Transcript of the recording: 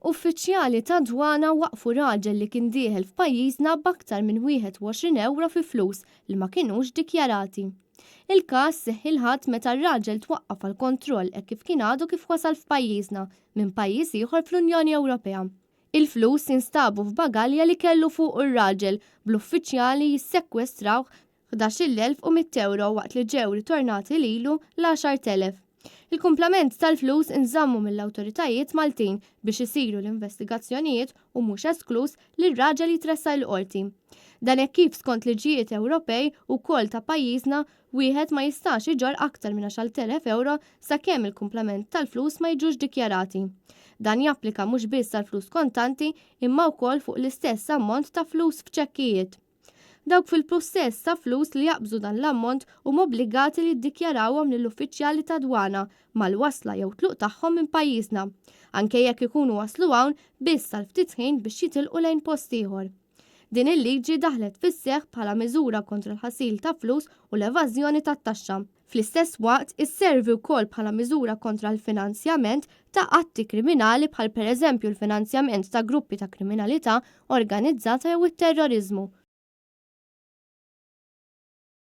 Uffiċjali tad-Dwana waqqfu raġel li kien dieħel f'pajjiżna b'aktar minn 21 ewro fi flus li ma kinux dikjarati. Il-każ seħħ il-Ħadd meta r-raġel twaqqaf għal kontroll hekk kif kien għadu kif wasal f'pajjiżna minn pajjiż ieħor fl-Unjoni Ewropea. Il-flus instabu f'bagalja li kellu fuqu r-raġel, bl-uffiċjali jissekwestrawh 11,100 ewro waqt li ġew ritornati lilu l-10,000. Il-kumplament tal-flus inżammu mill-awtoritajiet Maltin biex isiru l-investigazzjonijiet u mhux eskluż li r-raġel jitressaq il-Qorti. Dan hekk kif skont liġijiet Ewropej u wkoll ta' pajjiżna wieħed ma jistax iġorr aktar minn 10,000 ewro sakemm il-kumplament tal-flus ma jiġux dikjarati. Dan japplika mhux biss għall-flus kontanti imma wkoll fuq l-istess ammont ta' flus f'ċekkijiet. Dawk fil-pussess ta' flus li jaqbżu dan l-ammont huma obbligati li jiddikjarawhom lill-uffiċjali tad-dwana mal-wasla jew tluq tagħhom minn pajjiżna, anke jekk ikunu waslu hawn biss għal ftit ħin biex jitilqu lejn post ieħor. Din il-liġi daħlet fis-seħħ bħala miżura kontra l-ħasil ta' flus u l-evażjoni tat-taxxa. Fl-istess waqt, isservi wkoll bħala miżura kontra l-finanzjament ta' atti kriminali bħal pereżempju l-finanzjament ta' gruppi ta' kriminalità organizzata jew it-terroriżmu.